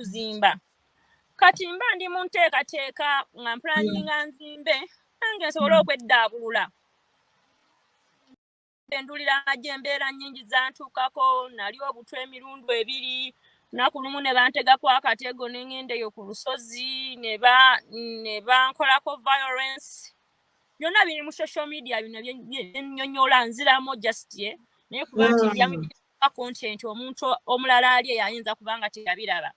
okuzimba. Kati mba ndi mu nteekateeka nga mpulaninga nzimbe nange nsobole okweddaabulula. Endulira amagye, embeera nnyingi zantuukako. Nali obutwa emirundi ebiri. Lunaku lumu ne bantegako akatego ne ŋŋenda eyo ku lusozi ne bankolako violence. Byonna biri mu social media, bino byennyonnyola nziramu just ye naye kuba nti bya content, omuntu omulala ali eyo ayinza kubanga teyabiraba.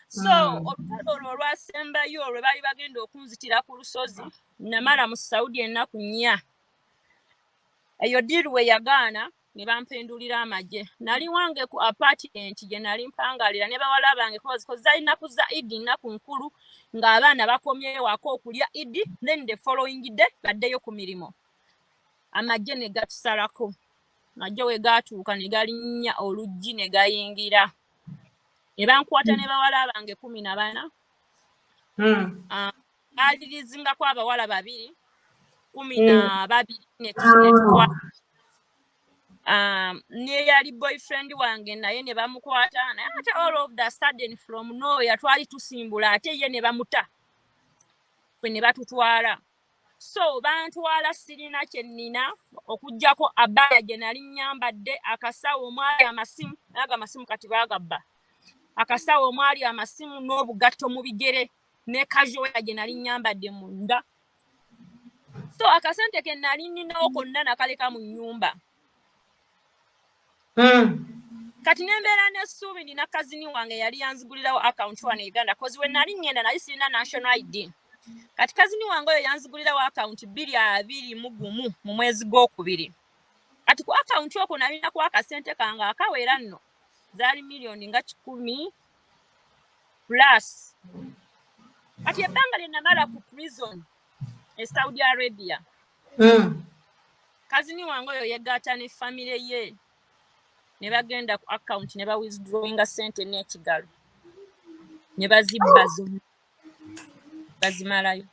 So olutalo olwo olwasembayo lwe baali bagenda okunzitira ku lusozi, namala mu Saudi ennaku 4. Eyo deal we yagaana ne bampendulira amagye. Nali wange ku apartment gye nali mpangalira ne bawala bange, koza ennaku za Idi, nnaku nkulu, ng'abaana bakomyewo waka okulya Idi, then the following day baddeyo ku mirimu. Amagye ne gatusalako. Amagye we gaatuuka ne galinnya oluggi ne gayingira ne bankwata ne bawala bange 14. Baalirizingako abawala babiri, 12 ne tutwala. Neyali boyfriend wange naye ne bamukwata, naye ate all of the sudden, from nowhere, twali tusimbula, ate ye ne bamuta, ffe ne batutwala. So bantwala sirina kye nnina okuggyako abaya gye nali nnyambadde, akasawo omwali amasimu, naye ago amasimu kati baagabba, akasawo omwali amasimu n'obugatto mu bigere ne kajoya gye nali nnyambadde munda. So akasente ke nali nninawo konna nakaleka mu nnyumba. Kati nembeera n'essuubi, nina cousin wange yali yanzigulirawo account wano e Uganda, 'cause we nali ŋŋenda nali sirina national ID. Kati cousin wange oyo yanzigulirawo account 2021 mu mwezi gwokubiri. Kati ku account okwo nalinako akasente kange akawera nno, zaali miliyoni nga 100 plus. Kati ebbanga lye namala ku prison e Saudi Arabia, cousin wange oyo yegatta ne famire ye ne bagenda ku account ne bawithdrawinga sente n'ekigalo ne bazibba zonna, bazimalayo.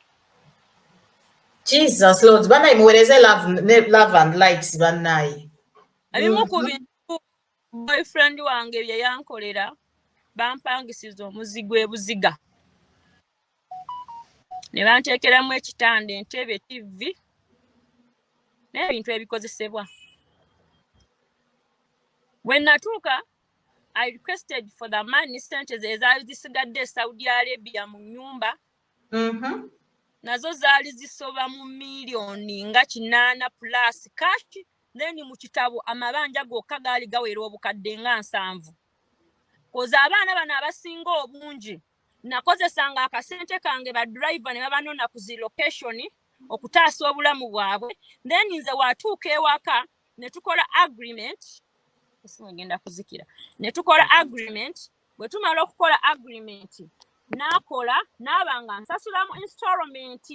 Jesus Lord! Bannaye, muweereze love, ne love and likes, bannaye. Ebimu ku bintu boyfriend wange bye yankolera, bampangisiza omuzigo ebuziga ne banteekeramu ekitanda, entebe, TV n'ebintu ebikozesebwa. Bwe natuuka, I requested for the money, sente ze ezaali zisigadde e Saudi Arabia mu nnyumba. Nazo zaali zisoba mu miliyoni nga 8 plus cash, then mu kitabo amabanja gokka gaali gawera obukadde nga 70. 'Cause abaana bano abasinga obungi nakozesanga akasente kange, ba driver ne babanona ku zi location okutaasa obulamu bwabwe, then nze watuuka ewaka ne tukola agreement. Esimu egenda kuzikira. Ne tukola agreement. Bwe tumala okukola agreement, n'akola n'aba nga nsasula mu installment.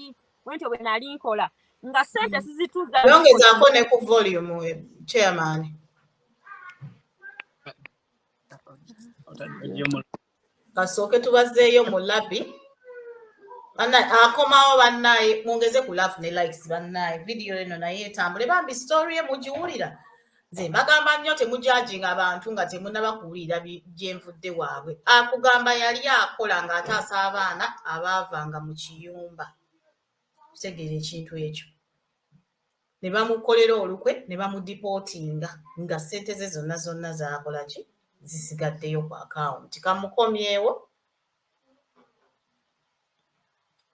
Bwentyo bwe nali nkola nga sente sizituuza. Yongezaako ne ku volume, chairman. Kasooke tubazzeeyo mu labi. Akomawo, bannaye, mwongeze ku love ne likes, bannaye, vidiyo eno naye etambule bambi, story ye mugiwulira. Nze mbagamba nnyo, temujudginga abantu nga temunnaba kuwulira gyenvudde waabwe. Akugamba yali akola ng'ataasa abaana abaavanga mu kiyumba. Kitegeera ekintu ekyo, ne bamukolera olukwe ne bamudeportinga nga ssente ze zonna zonna zaakola ki, zisigaddeyo ku akawunti. Kamukomyewo,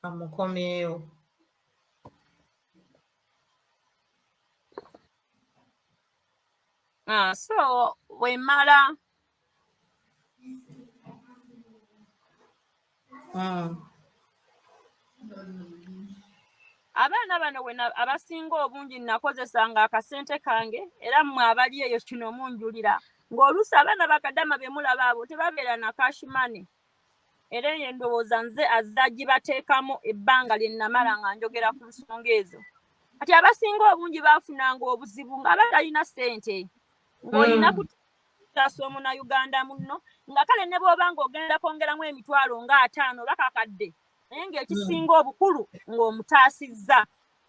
kamukomyewo. Ah, so wemala abaana bano abasinga obungi nakozesanga akasente kange, era mmwe abali eyo kino munjulira ng'oluusi abaana bakadama be mulaba abo tebabeera na cash money, era eyo endowooza nze azza gibateekamu ebbanga lye namala nga njogera ku nsonga ezo. Kati abasinga obungi baafunanga obuzibu nga batalina ssente, ng'olina kutaasa omunnayuganda munno, nga kale ne bw'oba ng'ogenda kwongeramu emitwalo nga 50 oba kakadde, naye ng'ekisinga obukulu ng'omutaasizza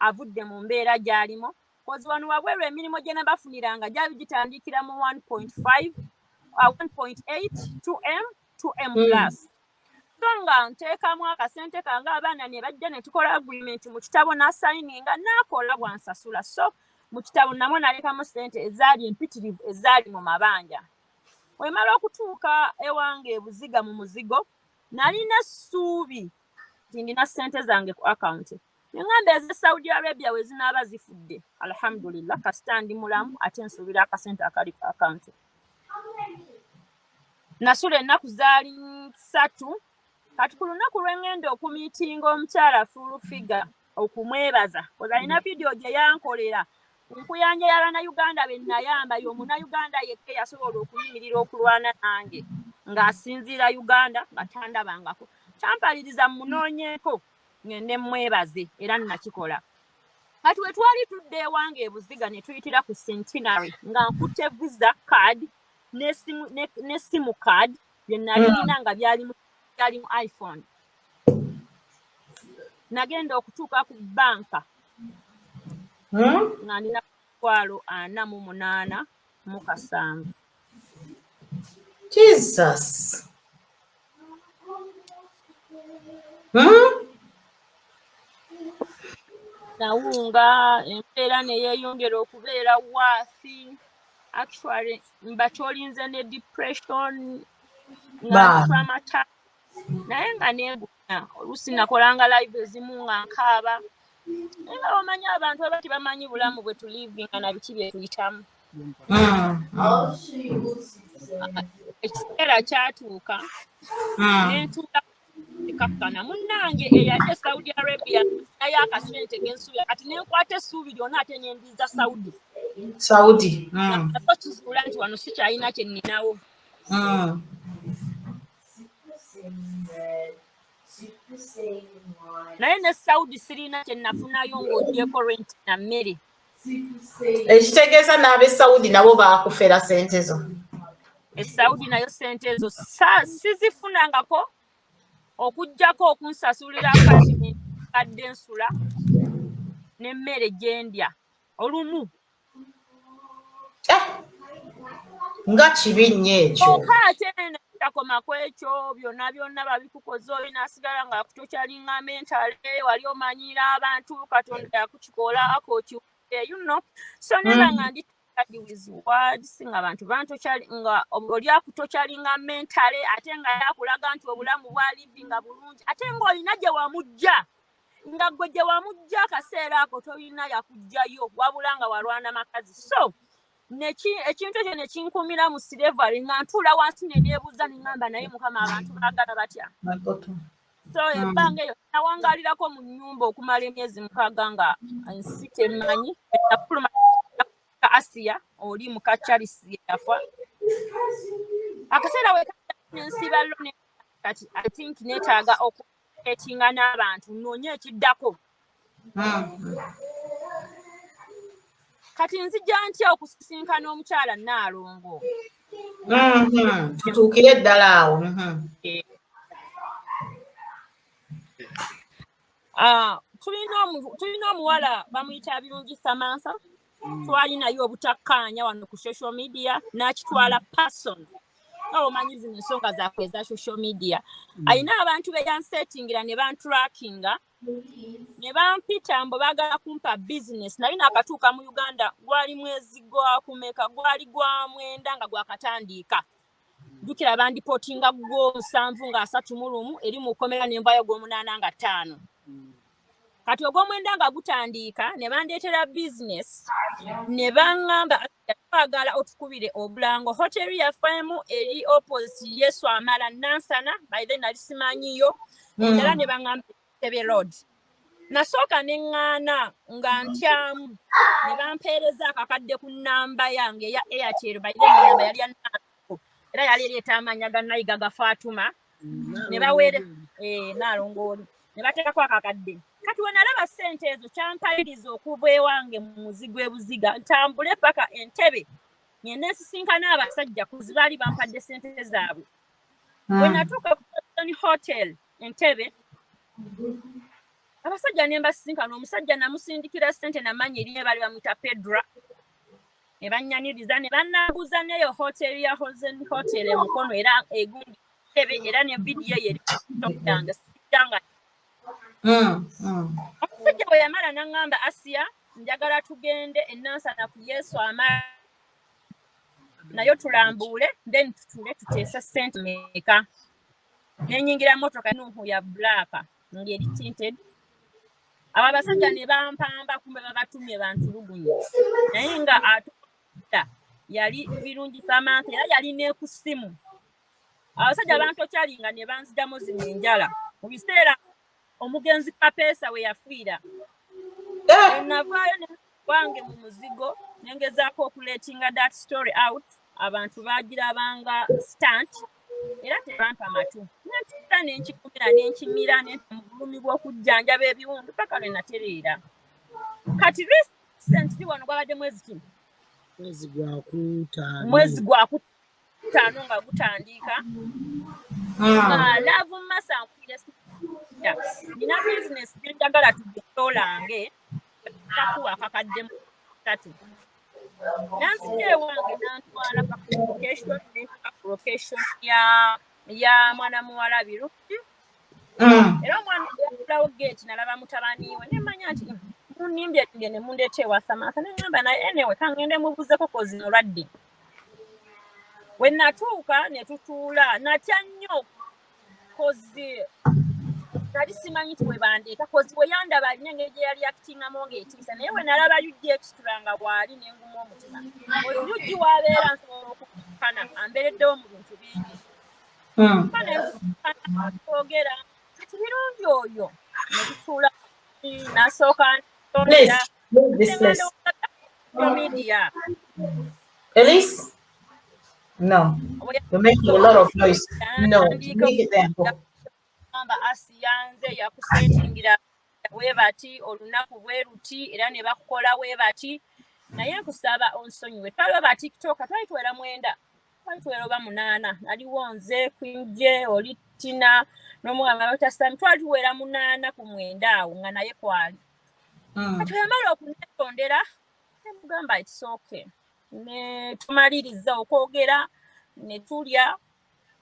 avudde mu mbeera gy'alimu. 'Cause wano wabweru emirimu gye nabafuniranga gyali gitandikira mu 1.5, 1.8, 2M, 2M plus. nga nteekamu akasente kange, abaana ne bajja ne tukola agreement mu kitabo, n'asayininga, n'akola bwansasula. So mu kitabo namwo nalekamu sente ezaali empitirivu ezaali mu mabanja. Wemala okutuuka ewange ebuziga mu muzigo, nalina essuubi nti ndina sente zange ku akawunti. Neŋŋamba ez'e Saudi Arabia we zinaaba zifudde, alhamdulillah, kasita ndi mulamu, ate nsuubira akasente akali ku akawunti. Nasula ennaku zaali 3. Kati ku lunaku lwe ŋŋenda okumiitinga omukyala Full Figure okumwebaza, koza alina vidiyo gye yankolera nkuyanja y'Abannayuganda be nayamba, y'omunnayuganda yekka eyasobola okuyimirira okulwana nange ng'asinziira Uganda nga tandabangako. Kyampaliriza munoonyeeko ngende mwebaze, era nakikola. Kati we twali tudda ewange ebuziga ne tuyitira ku Centenary nga nkutte Visa card n'essimu card bye nali nina nga byali mu iPhone. Nagenda okutuuka ku banka nga ndina 487,000. Jesus. Nawunga embeera ne yeeyongera okubeera worse. Actually mba kyolinze ne depression nga traumatized, naye nga neegumya. Oluusi nakolanga live ezimu nga nkaaba, naye nga bamanyi abantu aba tebamanyi bulamu bwe tulivinga na biki bye tuyitamu. Ekiseera kyatuuka nentuula kakkana munnange eyali e Saudi Arabia naye akasente kensuubira, kati nenkwata essuubi lyonna ate nendiza Saudi. Saudi. Nako kizuula nti wano sikyalina kye nninawo. Naye ne Saudi sirina kye nafunayo ng'ogyeko rent na mmere. Ekitegeeza n'ab'e Saudi nabo baakufera sente zo. E Saudi nayo sente ezo sizifunangako okuggyako okunsasulira apartment kadde ensula n'emmere gye ndya olumu. Nga kibi nnyo ekyo. Kyokka ate takoma ku ekyo, byonna byonna babikukoze, oli n'asigala ng'akutokyalinga mentally, wali omanyiira abantu, Katonda yakukikola akokiwulire, you know. So neba nga ndi tired with words, nga abantu bantokyali, nga oli akutokyalinga mentally, ate nga yakulaga nti obulamu bwa livinga bulungi, ate ng'olina gye wamujja, nga gwe gye wamujja akaseera ako tolina yakuggyayo, wabula nga walwana makazi. So ekintu ekyo ne kinkumira mu slavery, nga ntuula wansi ne neebuuza ne ŋŋamba, naye Mukama, abantu baagala batya? So ebbanga eyo nawangaalirako mu nnyumba okumala emyezi 6 nga ensi temmanyi. Nafuluma Asiya oli muka Charles yafa. Akaseera we nensiba lo ne kati I think neetaaga okuetinga n'abantu nnoonye ekiddako. Kati nzija ntya okusisinkana omukyala Nnaalongo? Tutuukire ddala awo. Tulina omuwala bamuyita Birungi Samantha. Twali naye obutakkaanya wano ku social media, n'akitwala person. Nga omanyi zino ensonga zaaffe eza social media. Alina abantu be yansetingira ne bantrackinga ne bampita mbu baagala kumpa business. Nali naakatuuka mu Uganda, gwali mwezi gwa kumeka? Gwali gwa 9 nga gwakatandiika. Jjukira bandipootinga gwo 7 nga 31 eri mu kkomera, ne nvaayo gw'omunaana nga 5. Kati ogw'omwenda nga gutandiika ne bandeetera business ne baŋŋamba, twagala otukubire obulango hoteri yaffe emu eri opposite Yesu Amala Nansana. By then nali simanyiyo endala. Ne baŋŋamba Entebbe Road. Nasooka ne ŋŋaana nga ntyamu, ne bampeereza akakadde ku nnamba yange eya Airtel. By then enamba yali ya Naalongo, era yali ereeta amannya ga Nayiga ga Fatuma ne baweere Naalongo oli ne bateekako akakadde. Kati we nalaba ssente ezo, kyampaliriza okuva ewange mu muzigo ebuziga ntambule paka Entebe, ngende nsisinkana abasajja kuzi baali bampadde ssente zaabwe. Bwe natuuka ku Hilton Hotel Entebe, abasajja ne mbasisinkana. Omusajja namusindikira ssente, namanya erinnya, baali bamuyita Pedra, ne bannyaniriza ne bannambuza neyo hotel ya Hozen Hotel e Mukono era egundi. Entebe era ne vidiyo ye eri ku TikTok yange, sijjanga. Omusajja bwe yamala n'aŋŋamba, "Asiya, njagala tugende enansana ku Yesu amala nayo tulambuule, then tutule tuteese sente meka." Nenyingira motoka nuhu ya black ng'eri tinted. Abo abasajja ne bampamba, kumbe babatumye bantulugunye, naye nga atuta yali Birungi Samantha, era yali ne ku ssimu. Abasajja bantokyalinga ne banzijamu zino enjala mu biseera omugenzi Kapeesa we yafiira. Navaayo ne wange mu muzigo, nengezaako okulettinga that story out. Abantu bagirabanga stunt era tebampa matu. Nentula nenkikumira, nenkimira mu bulumi bw'okujjanjaba ebiwundu paka lwe natereera. Kati recently wano gwabadde mwezi kino Mwezi gwakutaano. Mwezi gwakutaano nga gutandika, Love Masa nkubira, "Nina bizinesi gyenjagala tugende olange, takuwa akakadde 3." Nanzija ewange nantwala location, nentuka ku location ya mwana muwala Birungi. Era omwana yagulawo gate, nalaba mutabani we, nemanya nti munimbye ne mundeeta ewa Samantha. Neŋŋamba, naye anyway kangende mubuuzeko 'cause mulwadde. We natuuka ne tutuula, natya nnyo 'cause nali simanyi nti we bandeeta, 'cause we yandaba alina engeri gye yali actingamu ng'etiisa. Naye we nalaba UG Extra nga bw'ali, nenguma omutima, 'cause UG wabeera nsobola okukana, ambeereddewo mu bintu bingi. Kwogera kati Birungi oyo ne tutuula, nasooka Please, move this place. Media. Elise? No. You're making a lot of noise. No, leave it there. Go. Gamba, "Asiya, nze yakusettingira bwe bati olunaku bwe luti, era ne bakukola bwe bati, naye nkusaba onsonyiwe." Twaliwo ba TikTok, twali tuwera 9, twali tuwera oba 8. Naliwo nze, Queen J, oli Tina n'omwana batasami, twali tuwera 8 ku 9 awo nga naye kwali. Kati bwe yamala okunetondera, nemugamba, "It's okay." Ne tumaliriza okwogera, ne tulya,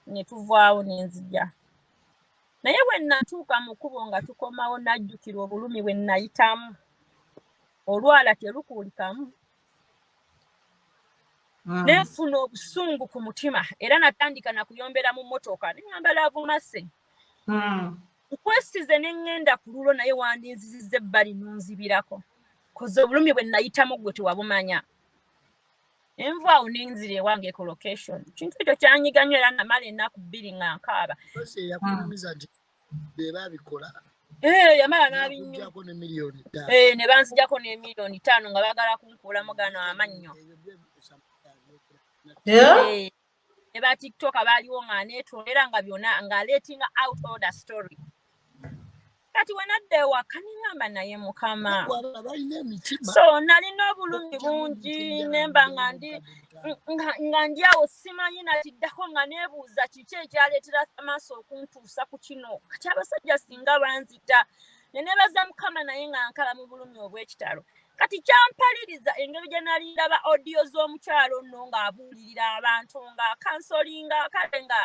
ne tuvaawo, ne nzija. Naye bwe natuuka mu kkubo nga tukomawo, najjukira obulumi bwe nayitamu. Olwala terukuulikamu. Nenfuna obusungu ku mutima, era natandika nakuyombera mu mmotoka, neŋŋamba, "Love Mase, nkwesize ne ŋŋenda ku lulo, naye wandinzizizza ebbali nonzibirako, 'cause obulumi bwe nayitamu gwe tewabumanya." Envu awo nenzira ewange ku location. Kintu ekyo kyanyiga nnyo, era namala ennaku 2 nga nkaaba. Kosi eyakunyumiza nti be babikola. Eh, yamala n'abinyumya. N'akuggyako ne miliyoni 5. Eh, ne banzijako ne miliyoni 5 nga baagala kunkuulamu gano amannyo. Ebyo byo bikusa. Yeah? Eh, ne ba TikTok baaliwo nga neetondera, nga byonna nga letting out all the story. Kati we nadda ewaka neŋŋamba, "Naye Mukama." Abalala balina emitima. So nalina obulumi bungi, nemba nga ndi nga ndi awo simanyi nakiddako, nga neebuuza kiki ekyaleetera amaaso okuntuusa ku kino. Kati abasajja singa banzita. Ne neebaza Mukama, naye nga nkala mu bulumi obw'ekitalo. Kati kyampaliriza engeri gye nali ndaba audio z'omukyalo nno ng'abuulirira abantu, ng'acounsellinga, kale nga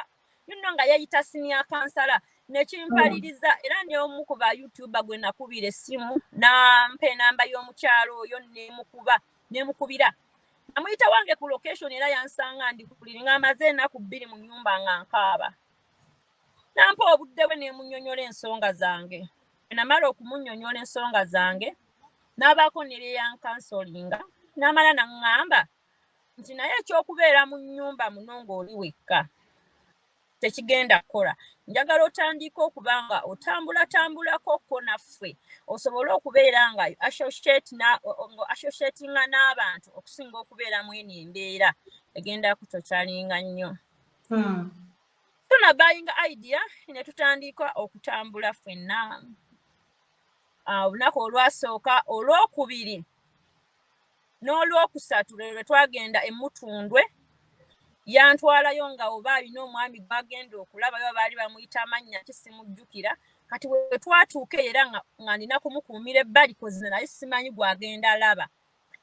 nga yayita senior counselor, nekimpaliriza. Era n'omu ku ba YouTuber gwe nakubira essimu nampa enamba y'omukyalo oyo, nemukuba, nemukubira, namuyita wange ku location, era yansanga ndi kuliri nga amaze ennaku 2 mu nnyumba nga nkaaba. Nampa obudde bwe, nemunyonyola ensonga zange. Namala okumunnyonnyola ensonga zange, n'abaako ne byeyancounsellinga, n'amala naŋŋamba nti naye ekyokubeera mu nnyumba muno ng'oli wekka tekigenda kukola. Njagala otandike okuba nga otambulatambulako ko naffe, osobole okubeera nga associatinga n'abantu, okusinga okubeera mu eno embeera egenda kutokyalinga nnyo. Tunabayinga idea ne tutandika okutambula ffenna. Olunaku olwasooka, olwokubiri n'olwokusatu lwe lwe twagenda emutundwe. Yantwalayo nga oba alina omwami gwagenda okulabayo, baali bamuyita amannya kisimujjukira. Kati we twatuuka eyo, era nga nina kumukuumira ebbali, 'cause naye simanyi gwagenda alaba.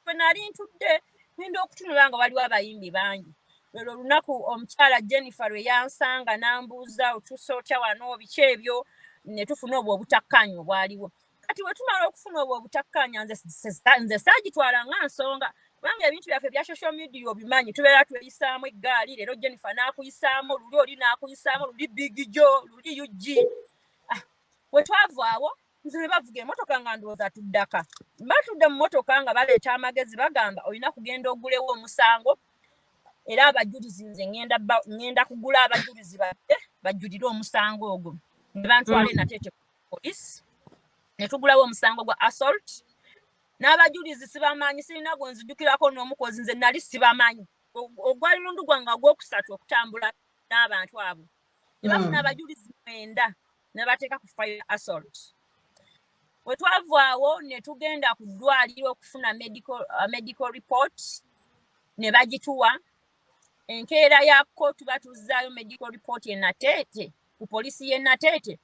Bwe nali ntudde ngenda okutunula nga waliwo abayimbi bangi. Lwelwo olunaku omukyala Jennifer lwe yansanga n'ambuuza, "Otuuse otya wano? Biki ebyo?" Ne tufuna obwo obutakkaanya obwaliwo. Kati bwe tumala okufuna obwo obutakkaanya, nze saagitwala nga nsonga, kubanga ebintu byaffe bya social media obimanyi, tubeera tweyisaamu eggaali. Leero Jennifer n'akuyisaamu, luli oli n'akuyisaamu, luli Big Jo, luli ug. Ah, bwe twavaawo, nze ne bavuga emotoka nga ndowooza tuddaka. Batudde mu motoka nga baleeta amagezi, bagamba olina kugenda ogulewo omusango, era abajulizi nze ngenda kugula abajulizi baffe bajulire omusango ogwo. Ne bantwala eNateete police, ne tugulawo omusango gwa assault n'abajulizi sibamanyi, sirina gwe nzijukirako n'omukozi. Nze nali sibamanyi. Ogwali lundu gwange ogwokusatu okutambula n'abantu abo. Ne bafuna abajulizi 9 ne bateeka ku fire assault. Bwe twavaawo ne tugenda ku ddwaliro okufuna medical report, ne bagituwa. Enkeera yako tuba tuzzaayo medical report eNateete, ku poliisi y'e Nateete,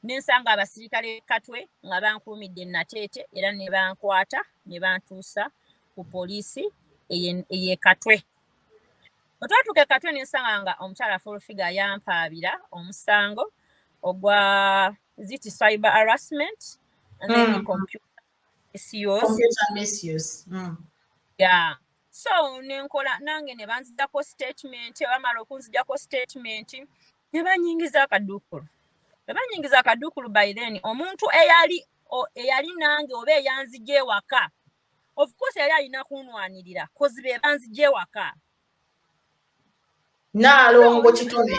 nensanga abasirikale Katwe nga bankuumidde eNateete, era ne bankwata ne bantuusa ku poliisi ey'e Katwe. Bwe twatuuka e Katwe, nensanga nga omukyala Full Figure yampaabira omusango ogwa ziti cyber harassment and then computer misuse. Computer misuse. Yeah. So nenkola nange ne banzijako statement. Bamala okunzijako statement ne banyingiza akaduukulu. Bwe banyingiza akaduukulu, by then omuntu eyali nange oba eyanzija ewaka, of course yali alina kunwanirira, 'cause be banzija ewaka. Naalongo Kitone.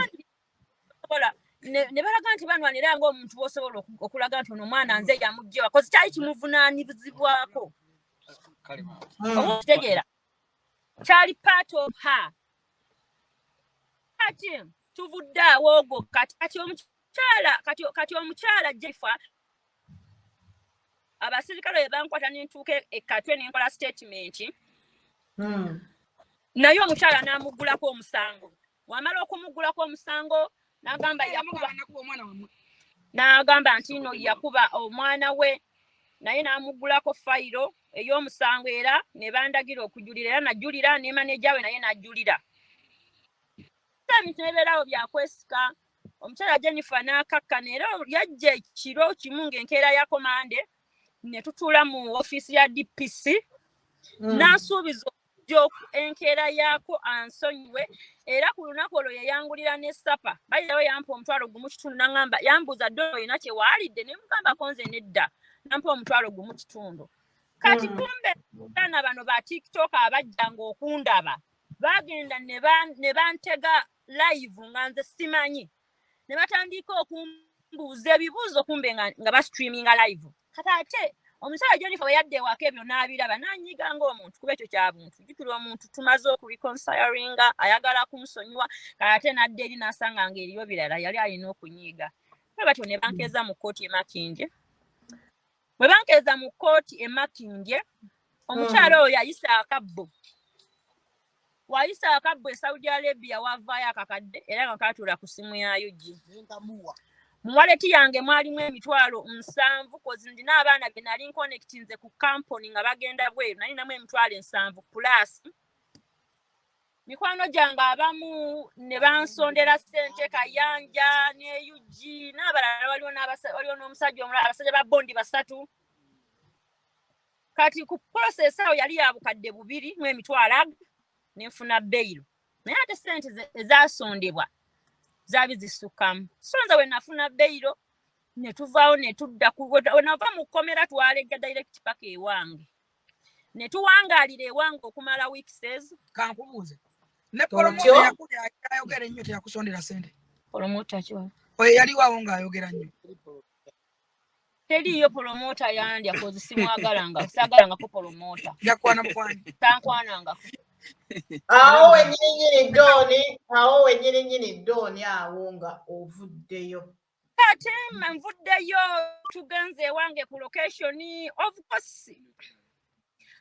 Ne balaga nti banwanira ng'omuntu bw'osobola okulaga nti ono omwana nze yamugjewa, 'cause kyali kimuvunaanyizibwako. Oba okitegeera, kyali part of her. Kati tuvudde awo ogwo. Kati omukyala Jennifer, abasirikale bwe bankwata nentuuka ekatwe nenkola statement, naye omukyala n'amuggulako omusango. Wamala okumuggulako omusango, n'agamba yakuba, n'agamba nti no yakuba omwana we, naye n'amuggulako fayiro ey'omusango, era ne bandagira okujulira, era najulira, ne maneja we naye n'ajulira. Ebintu nebeerawo byakwesika. Omukyala Jennifer n'akakkana, era yajja ekiro kimu ng'enkeera ya komande, ne tutuula mu ofiisi ya DPC, n'ansuubiza okujja enkeera yaako ansonyiwe. Era ku lunaku olwo yeyangulira ne supper bayirawo, yampa 1.5 gw'e, naŋŋamba, yambuuza, "Ddo olina kye waalidde?" Ne mugambako nze nedda. Nampa 1.5 gw'e. Kati kumbe baana bano ba TikTok abajjanga okundaba bagenda ne bantega live nga nze simanyi, ne batandika okumbuuza ebibuuzo, kumbe nga bastreaminga live. Kati ate omusajja Jennifer bwe yadda ewaka ebyo n'abiraba, n'anyiga ng'omuntu, kuba ekyo kya buntu. Jjukira omuntu tumaze okureconcilinga, ayagala kunsonyiwa, kati ate n'adda eri n'asanga nga eriyo birala, yali alina okunyiiga. Bwe batyo ne bankeeza mu kkooti e Makindye. Bwe bankeeza mu kkooti e Makindye, omukyala oyo yayisa akabbo, wayisa akabbo e Saudi Arabia, wavaayo akakadde, era nga katuula ku simu ya UG. Nenkamuwa. Mu wallet yange mwalimu 70,000, 'cause ndina abaana be nali nconnectinze ku kampuni nga bagenda bweru, nalinamu 70,000 plus. Mikwano gyange abamu ne bansondera ssente, Kayanja ne UG n'abalala, waliwo n'omusajja omulala, abasajja ba bondi basatu. Kati ku process awo yali ya 2,200 ago, nenfuna bail, naye ate ssente ezasondebwa zaali zisukkamu. So nze we nafuna bail ne tuvaawo ne tudda we nava mu kkomera, twalega direct paka ewange, ne tuwangaalira ewange okumala weeks ezo. Kankubuuze, ne Otyo? promoter yakuli ayogera ennyo teyakusondera sente? Promoter ki? Oyo yaliwawo ng'ayogera nnyo. Teriiyo promoter yandya, 'cause simwagalanga, saagalangako promoter. Yakwana mukwani? Tankwanangako. Awo wennyininyini Dooni, awo wennyininyini Dooni, awo nga ovuddeyo. Ate nvuddeyo, tugenze ewange ku location. Of course,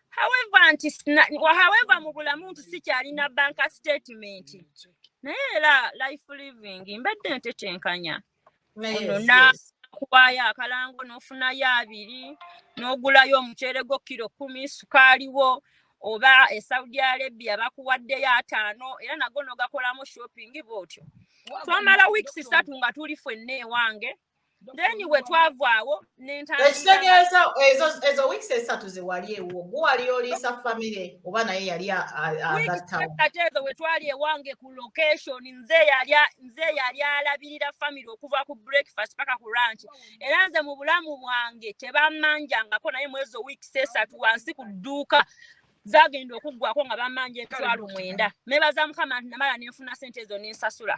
however nti however mu bulamu nti sikyalina bank statement, naye era life living mbadde ntetenkanya ono nakuwaayo akalango n'ofunayo 20, n'ogulayo omuceere gwo kiro 10, sukaaliwo. Oba e Saudi Arabia bakuwaddeyo 50, era nago n'ogakolamu shopping bw'otyo. Twamala weeks 3 nga tuli ffenna ewange. Then we twavaawo ne ntandika. Ekitegeeza ezo weeks 3 ze wali ewuwo, gwe wali oliisa famire oba naye yali agattawo? Weeks 3 ezo we twali ewange ku location, nze yali alabirira famire okuva ku breakfast paka ku lunch. Era nze mu bulamu bwange tebammanjangako, naye mu ezo weeks 3 wansi ku dduuka zagenda okuggwako nga bammanja 90,000. Nebaza Mukama nti namala nenfuna sente ezo nensasula.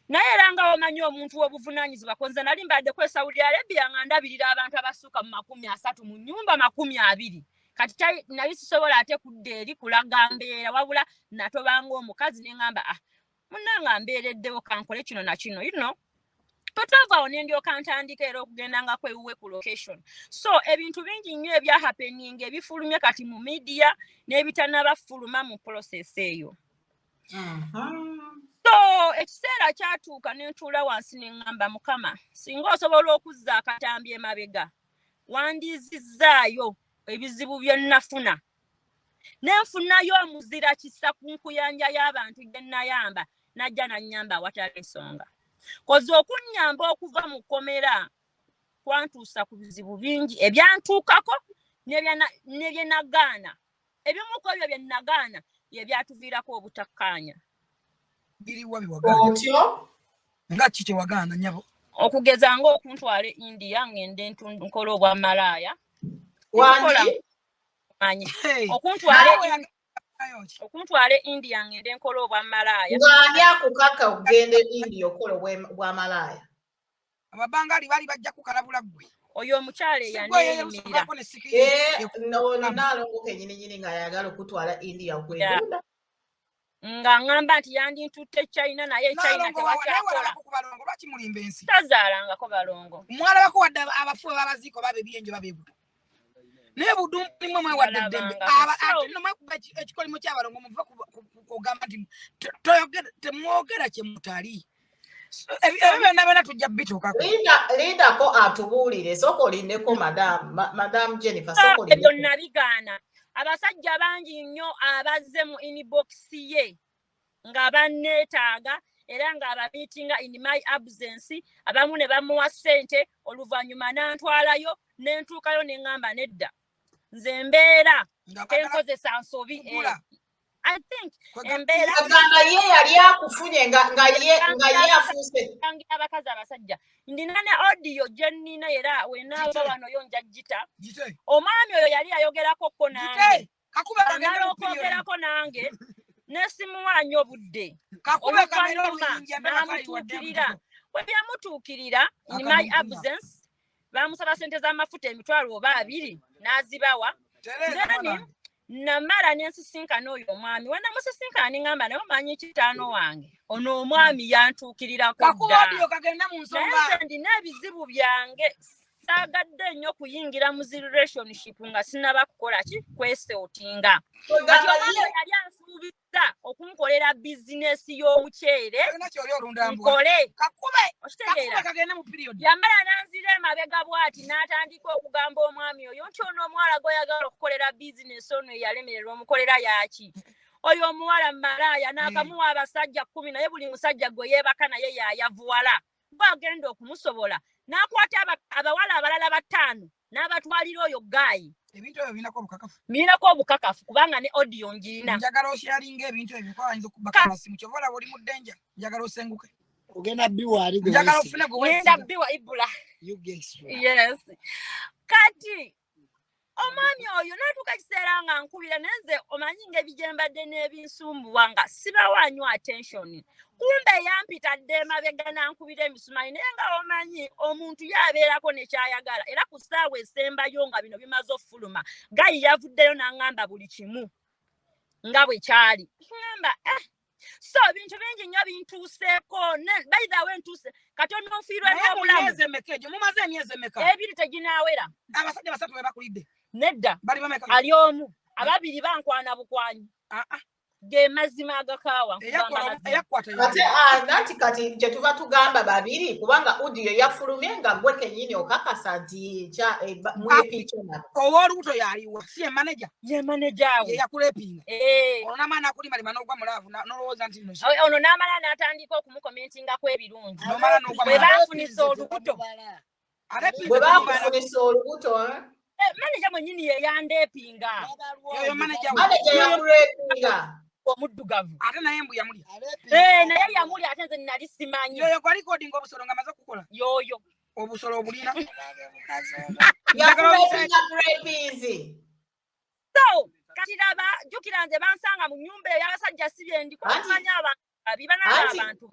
Naye era nga omanyi omuntu w'obuvunaanyizibwa, konze nali mbadde ku Saudi Arabia nga ndabirira abantu abasukka mu 30 mu nnyumba, 20. Kati nali sisobola ate kudda eri kulaga mbeera, wabula natobanga omukazi ne ŋŋamba, "Ah, munnanga mbeereddewo, kankole kino na kino." Twetwava awo ne ndyoka ntandika era okugendangako ewuwe ku location. So ebintu bingi nnyo ebyahappeninga ebifulumye kati mu media n'ebitanabafuluma mu process eyo. So ekiseera kyatuuka ne ntuula wansi ne ŋŋamba, "Mukama, singa osobola okuzza akatambi emabega, wandizizzaayo ebizibu bye nnafuna ne nfunayo omuzira kisa ku nkuyanja y'abantu gye nnayamba, najja nannyamba awatali nsonga." Kozi okunnyamba okuva mu kkomera kwantuusa ku bizibu bingi ebyantuukako ne bye nagaana. Ebimu ku ebyo bye nagaana bye byatuviirako obutakkaanya. Biriwa biwagaana? Otyo? Nga ki kyewagaana, nnyabo? Okugeza ng'okuntwala e India ngende nkole obwamalaaya. Wangi? Manyi Hey, okuntwala naawe yagambye ki? Okuntwala e India ngende nkole obwamalaaya. Ng'ani akukaka okugenda e India okukola obwamalaaya? Ababangali baali bajja kukalabula ggwe. Oyo omukyala Si gwe eyaneeyimirira. yeyerusaako ne sikiri. Eh, no, no, Naalongo kennyini nnyini ng'ayagala okutwala India okwegunda. Nga ŋŋamba nti yandintutte China, naye China Naalongo naye tewakyakola. walabako ku balongo? Lwaki mulimba ensi? Tazaalangako balongo. Mwalabako wadde abafu babaziika oba ab'ebyenje babeebuto? Naye budumbu nimwe mwewadde eddembe. Balabangako. Ate nno mwekuba ekikolimo ky'abalongo, muve kugamba nti temwogera kye mutali. So, ebyo byonna byonna tujja bituukako. Lindako atubuulire. Sooka olindeko, Madam Jennifer, sooka Ebyo olindeko. nabigaana. Abasajja bangi nnyo abazze mu inbox ye nga banneetaaga era ng'abamiitinga in my absence, abamu ne bamuwa ssente, oluvannyuma n'antwalayo, ne ntuukayo ne ŋŋamba nedda, nze mbeera Nga baagala tenkozesa nsobi. kugula. I think embeera Agamba ye yali akufunye nga ye afuuse. Yangira abakazi abasajja. Ndina ne audio gye nnina, era wenaaba Gite. wano yo nja gita. Gite. Omwami oyo yali ayogerako ko nange. Gite. Kakube kagende Amala mu period. okwogerako nange nesimuwa nnyo obudde. Kakube kamere Oluvannyuma oluyinja n'amutuukirira. Bwe byamutuukirira in my Akamuvunya. absence, bamusaba sente z'amafuta 20,000 n'azibawa. Then namala nensisinkana oyo omwami. We namusisinkana ne ŋŋamba, "Naye omanyi kitaano wange ono omwami yantuukirirako Kakuba dda." audio kagende mu Naye nsonga. nze ndina ebizibu byange, saagadde nnyo kuyingira mu zi relationship nga sinnaba kukola ki, kwesortinga. Kati Kwegamba omwami ye oyo yali ansuubizza okunkolera bizinesi y'omuceere. Olina kyoli olundambwa. Nkole. Kakube. Okitegeera? Kakube kagende mu period. Yamala n'anzira emabega bw'ati n'atandika okugamba omwami oyo nti ono omuwala gw'oyagala okukolera bizinesi ono eyalemererwa omukolera yaaki? Oyo omuwala malaaya, n'akamuwa abasajja 10, naye buli musajja gwe yeebaka naye yayavuwala, gwagenda okumusobola n'akwata abawala abalala 5 n'abatwalira oyo guy. Ebintu ebyo birinako obukakafu? Birinako obukakafu kubanga ne audio ngiina. Njagala osharinga ebintu ebyo kuba bayinza okubaka masimu. Kyova olaba oli mu ddenja, njagala osenguke. Ogenda biwa ali gwe Njagala weesiga. ofune gwe Ngenda weesiga. biwa ibula. You guess right. Yes. Kati omwami oyo n'atuuka ekiseera nga nkubira, naye nze omanyi ng'ebijembadde n'ebinsumbuwa nga sibawa nnyo attention. Kumbe yampita dda emabega n'ankubira emisumaali, naye nga omanyi omuntu ye abeerako nekyayagala. Era ku ssaawa esembayo nga bino bimaze ofuluma, guy yavuddeyo n'aŋŋamba buli kimu nga bwe kyali. Ŋŋamba, eh. So ebintu bingi nnyo bintuuseeko. By the way, ntuuse katono nfiirwa Naye mu n'obulamu. myezi emeka egyo? Mumaze emyezi emeka? 2 teginaawera. Abasajja basatu be bakulidde? Nedda. Bali bameka? Ali omu, ababiri bankwana bukwanyi. Ah, ah. Ge mazima agakaawa, nkugamba Eyakola mazima. Eyakwata Ate yali. nanti kati gye tuva tugamba babiri, kubanga audio yafulumye nga gwe kennyini okakasa nti mwepiica nabo. Ow'olubuto yaliwa? Si ye manager? Ye maneja Ye we. yakulepinga? Eh. Ono n'amaana akulima n'ogwa mu love, n'olowooza nti nno Ono n'amala n'atandika okumukomentingako ebirungi. N'omala n'ogwa mu Bwe love. banfunisa olubuto. Ate Bwe pinze temubala. bakufunisa olubuto, eh? Eh, maneja mwennyini ye yandeepinga. Yoyo manager we. Manager Yoyo yakurepinga? Omuddugavu. Ate naye mbu yamulya. Eh, naye yamuli, ate nze nali simanyi. Yoyo gwa recording obusolo nga amaze okukola Yoyo. obusolo obulina. Njagala omusajja. Yakurepinga murepinzi? So kati raba, jjukira nze bansanga mu nnyumba eyo y'abasajja, si byendiko. Omanyi abantu babi bananga. Abantu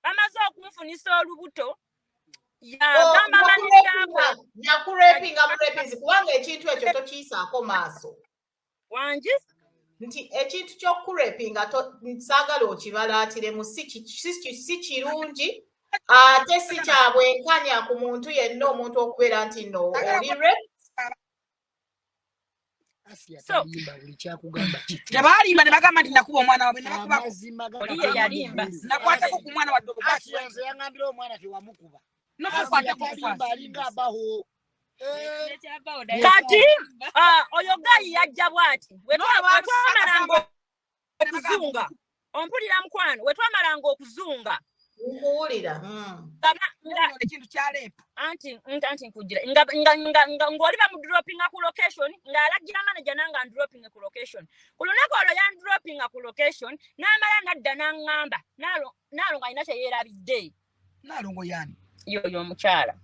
bamaze okunfunisa olubuto, yagamba maneja we. Yakurepinga murepinzi? Kubanga ekintu ekyo tokiyisaako maaso. Wangi? Nti ekintu ky'okurepinga saagala okibalaatiremu, si kirungi ate si kya bwenkanya ku muntu yenna, omuntu okubeera nti no oli rape. Asiya So- talimba, buli kyakugamba kituufu. Tebalimba ne bagamba nti nakuba omwana waabwe ne bakubako. Amazima Oli ye yalimba. Nakwatako ku mwana wadde obukwasi. Asiya nze yaŋŋambira omwana tewamukuba. Nokukwata Asiya ku talimba, bukwasi. alinga abaho. Eh, Kati oyo guy yajja bw'ati. N'olaba We twamalanga ne bagamba okuzunga, ompulira mukwano? We twamalanga okuzunga, Nkuwulira. Nga ekintu kya rape. Anti nkugira nga ng'oli bamudropinga ku location, ng'alagira manager nange andropinge ku location. Ku lunaku olwo yandropinga ku location, n'amala nadda n'aŋŋamba naalo ng'alina kye yeerabidde. Naalongo yaani? Yoyo omukyala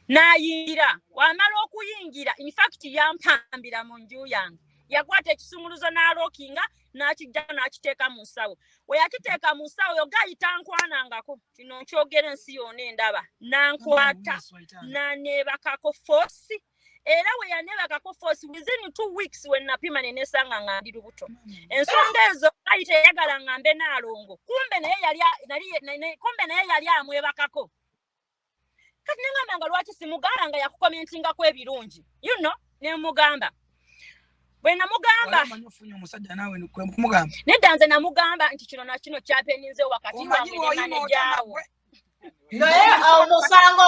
n'ayingira. Wamala okuyingira, infact yampambira mu nju yange, yakwata ekisumuluzo n'alookinga, n'akijjayo n'akiteeka mu nsawo. We yakiteeka mu nsawo, yo guy tankwanangako, kino nkyogera ensi yonna endaba, nankwata naneebakako force. Era we yaneebakako force, within 2 weeks we napima ne nesanga nga ndi lubuto. Ensonga ezo guy teyagala ngambe naalongo, kumbe naye yali kumbe naye yali amwebakako. Kati nengamba nga lwaki simugamba nga yakukomentingako ebirungi, nemugamba bwe namugamba. Omanyi ofunye omusajja naawe kwe kumugamba. Nedda, nze namugamba nti kino nakino kyapeninze wakati Omanyi wange ne bw'oyima manejawo. otya. Naye omusango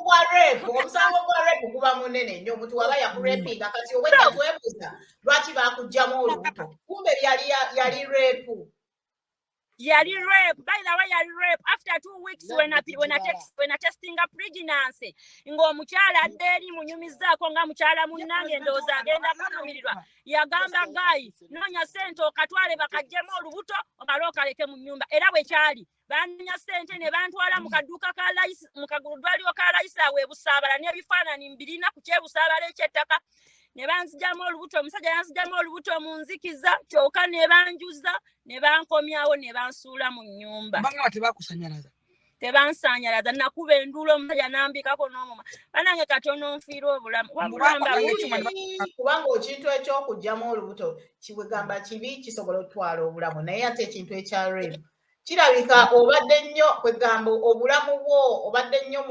gwa rape guba munene nnyo. Omuntu waba yakurepinga, kati obwedda twebuuza lwaki bakuggyamu olubuto, kumbe yali rape. Yali rape, by the way, yali rape. After 2 weeks when I testinga pregnancy, ng'omukyala adda eri munyumizaako nga mukyala munnange, ndowooza agenda kunumirirwa. Yagamba guy, noonya ssente okatwale bakaggyemu olubuto omale okaleke mu nnyumba. Era bwe kyali, banoonya ssente ne bantwala mu kaduuka ka layisi, mu kaguludwaliro ka layisi awo ebusaabala, n'ebifaananyi mbirina ku kyebusaabala ekyettaka, ne banzigyamu olubuto. Omusajja yanzigyamu olubuto mu nzikiza, kyokka ne banjuza ne bankomyawo ne bansuula mu nnyumba. Banga tebakusanyalaza? Tebansanyalaza. Nakuba enduulu, omusajja nambikako n'omuma. Banange, katono nfiirwa obulamu wabula Mbu mbabuulira. Kubanga ekintu ekyokugyamu olubuto kiwegamba kibi, kisobola okutwala obulamu, naye ate ekintu ekya rape kirabika obadde nnyo, kwegamba obulamu bwo obadde nnyo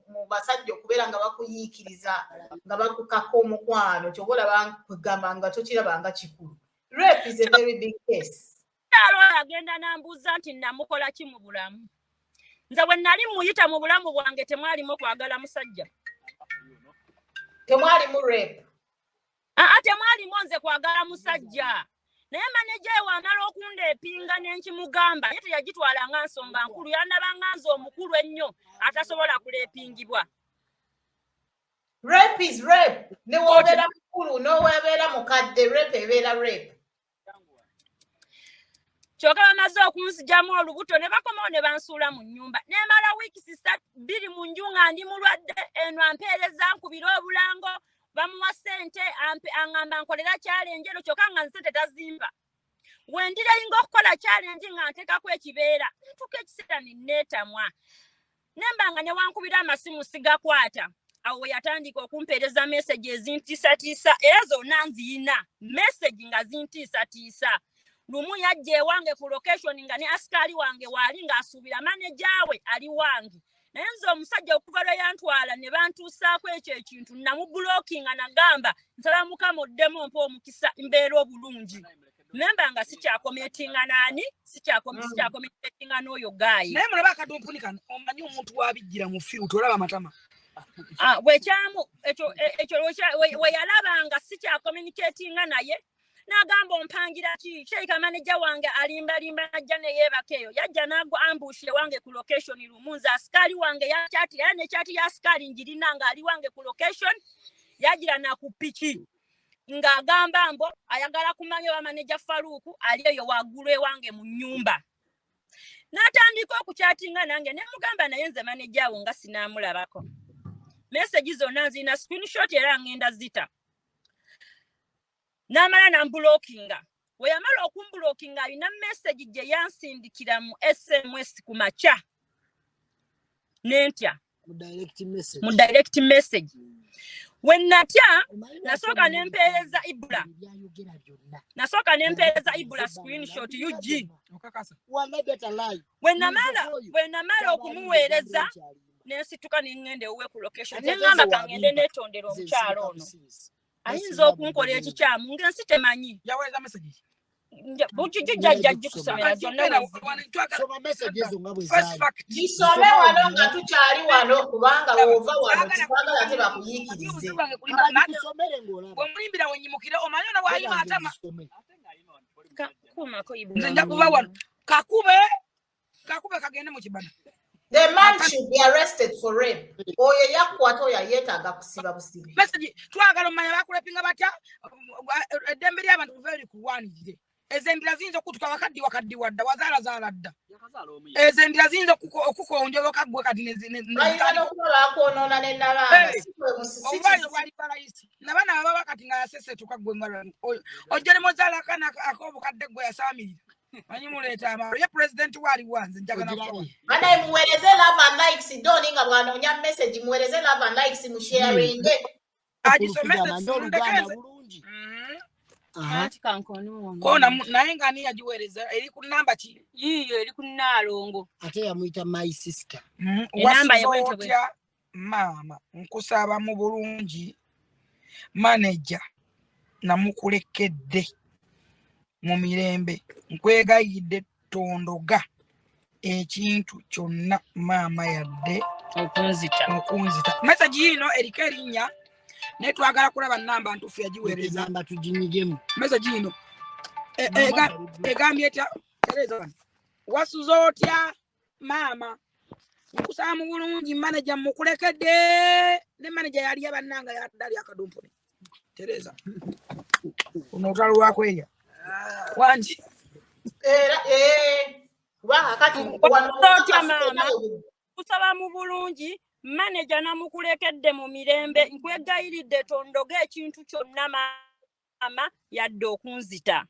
mu basajja okubeera nga bakuyiikiriza, nga bakukaka omukwano, kyoba olaba kwegamba nga tokirabanga kikulu. Rape is a very big case. Kyalo oyo agenda nambuuza nti namukola ki mu bulamu. Nze bwe nali muyita mu bulamu bwange temwalimu kwagala musajja. Temwalimu rape? Aa, temwalimu nze kwagala musajja, naye maneja we wamala okundeepinga nenkimugamba, ye teyagitwala nga nsonga nkulu, yandabanga nze omukulu ennyo atasobola kuleepingibwa. Rape is rape, ne wobeera mukulu n'owebeera mukadde, rape ebeera rape. Kyokka bamaze okunzijamu olubuto ne bakomawo ne bansuula mu nnyumba. Nemala wiikisi 2 mu nju nga ndi mulwadde. Eno ampeereza nkubira obulango, bamuwa ssente, aŋŋamba nkolera challenge eno, kyokka nga nsente tazimba. Wendirayinga okukola challenge nga nteekako ekibeera, ntuuka ekiseera ne neetamwa, nemba nga newankubira amasimu sigakwata. Awo we yatandika okumpeereza message ezintiisatiisa, era zonna nziyina, message nga zintiisatiisa. Lumu yajja ewange ku location nga ne asikaali wange waali, ng'asuubira maneja we ali wange, naye nze omusajja okuva lwe yantwala ne bantuusaako ekyo ekintu, namubulokinga, nagamba nsaba Mukama oddemu ompa omukisa mbeera obulungi. Memba nga sikyakometinga naani, sikyakometinga n'oyo guy. Naye mulaba akadumpuni kano, omanyi omuntu wabijjira mu firu, tolaba amatama. Ah, bwekyamu ekyo ekyo we yalaba nga sikyacommunicatinga naye, n'agamba, "Ompangira ki? Sheika manager wange alimbalimba." Najja neyeebaka eyo, yajja n'agwa ambush ewange ku location lumu. Nze asikaali wange yakyati era nekyati ya asikaali njirina, ng'ali wange ku location, yagira na ku piki ng'agamba mbo ayagala kumanya oba manager Faruku ali eyo waggulu ewange mu nnyumba. N'atandika okukyatinga nange, ne mugamba, "Naye nze manager awo nga sinaamulabako." Message zonna nzirina screenshot era ngenda zita. N'amala namblockinga. We yamala okumblockinga, alina message gye yansindikira mu SMS ku makya, nentya. Mu direct message. Mu direct message. We natya, Omanyi nasooka lwaki nempeereza Ibula. Ebyayogera byonna. Nasooka nempeereza Ibula screenshot ug. Okakasa? Wallahi, better lie. Bwe namala okumuweereza, nensituka neŋŋenda ewuwe ku location, Ate neŋŋamba, nze "Kaŋŋende wabimba. neetondera Nze omukyalo nsirika ono, busiizi. ayinza okunkola ekikyamu ng'ensi temanyi." Yaweereza message ki? Bujijjajja gikusomera zonna weziri. Soma message ezo nga bwe First zaali. fact. Gisome wano nga tukyali wano, kubanga wova wano titwagala te bakuyiikirize. Abagikusomere ng'olaba. Bwemulimbira wenyimukire, omanyi ono bwayima atama. Zisome. Kuumako Ibula. Nze nja kuva wano, kakube kakube kagende mu kibana. The man should be arrested for rape. Oyo yakwata oyo yeetaaga kusiba busibi. Message twagala omanya bakurepinga batya. Eddembe ly'abantu kuva likulwanirire. Ezo endira ziyinza okutuka wakaddiwa kaddiwa dda, wazaalazaala dda. Ezo endira ziyinza okukonjoboka gwe kati Balina n'okuba bakwonoona ne nabaana. Hey. Si kwe musi- si Obulwaliro bwali balayisi nabaana baba kati nga yasesetuka gwe nga ojja ne muzaala akaana ak'obukadde gwe yasaamirira. Manyi muleeta amalo ye pulezidenti waali wanze njagala kufa. Ogirabye. Banaye, muweereze love and likes. Doni nga bw'anoonya message, muweereze love and likes, musharinge. Agisomese. Manyi Oluganda Mundekeze. bulungi. Aha. Anti kankone wano. Kona naye nga ani yagiweereza? Eri ku namba ki? Yiiyo eri ku Nnaalongo. Ate yamuyita my sister. Enamba ye Wasuze bwetyo bwe- otya maama? Nkusaba mu bulungi, maneja namukulekedde mu mirembe. Nkwegayidde tondoga ekintu kyonna maama yadde okunzita. Okunzita. Message yiino eriko erinnya, naye twagala kulaba namba ntuufu yagiweereza. Enamba tuginyigemu. Message yiino egambye etya? Tereza wano. Wasuze otya maama? Nkusaba mu bulungi, maneja mukulekedde. Ne maneja yali abannanga yaddali akadumpuni. Tereza ono olutalo lwakwerya wangi. Era kubanga kati wano Otya maama? Kusaba mu bulungi, maneja namukulekedde mu mirembe. Nkwegayiridde tondoga ekintu kyonna maama yadde okunzita.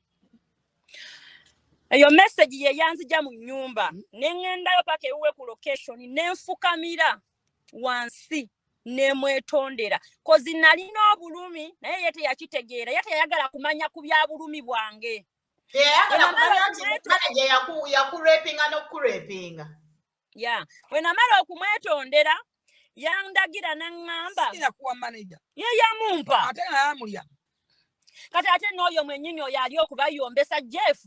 Eyo message ye yanzija mu nnyumba, ne ŋŋendayo paka ewuwe ku location, ne nfukamira wansi nemwetondera, 'cause nalina obulumi, naye ye teyakitegeera, ye teyayagala kumanya ku bya bulumi bwange. Teyayagala Bwe namala kumanya nti manager yakurepinga n'okukurepinga. Ya, bwe namala okumwetondera, yandagira n'aŋŋamba Sinakuwa maneja. Ye yamumpa. Ate naamulya. Kati ate n'oyo mwennyini oyo ali okubayombesa Jeff,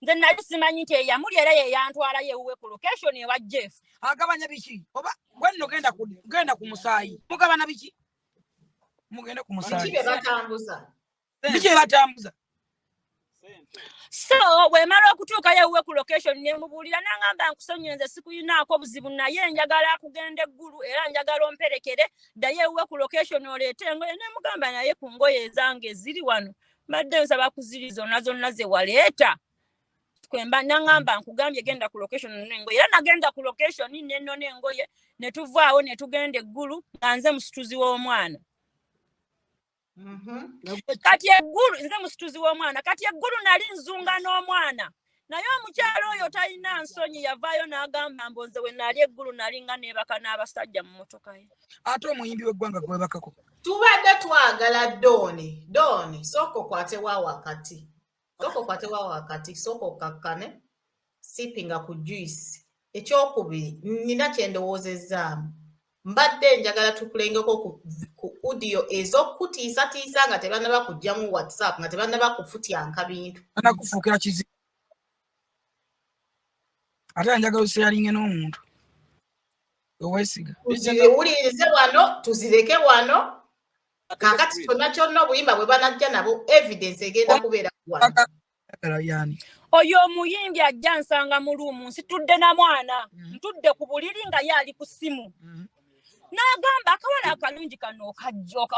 nze nali simanyi nti eyamuli era ye yantwalayo ewuwe ku location ewa Jeff. Agabanya biki? Oba gwe nno genda ku musaayi, mugabana biki? Mugende ku Biki musaayi. bye batambuza? Biki bye batambuza? So bwemala okutuukayo ewuwe ku location, nemubuulira, nangamba, "Nkusonyiwe, nze sikuyinaako buzibu, naye njagala kugenda eggulu era njagala omperekere ddayo ewuwe ku location oleete engoye." Nemugamba, "Naye ku ngoye ezange eziri wano mbadde nsaba kuziri zonna zonna ze waleeta kwemba." Naŋŋamba, "Nkugambye genda ku location nona engoye." Era nagenda ku location nenona engoye, ne tuvaawo ne tugenda eggulu nga nze musituzi w'omwana. Kati eggulu nze musituzi w'omwana. Kati eggulu nali nzunga n'omwana, naye omukyalo oyo talina nsonyi, yavaayo n'agamba mbu nze we nali eggulu nali nga neebaka n'abasajja mu mmotoka ye. Ate omuyimbi w'eggwanga gwebakako. Tubadde twagala Dooni. Dooni, sooka okwatewa wakati, sooka okwatewa wakati, sooka okkakkane sippinga ku juice. Ekyokubiri, nina kye ndowoozezzaamu, mbadde njagala tukulengeko ku, ku ku audio ez'okukutiisatiisa nga tebannaba kujjamu WhatsApp, nga tebannaba kufutyanka bintu. Anakufuukira kizibu, ate njagala osharinge n'omuntu oweesiga. Tuziwulirize wano, tuzireke wano. Kakati kyonna kyonna obuyimba bwe banajja nabo, evidence egenda kubeera wano. Ayagala yani? Oyo omuyimbi ajja nsanga mu room, nsitudde na mwana, ntudde ku buliri nga ye ali ku ssimu, n'agamba, "Akawala akalungi kano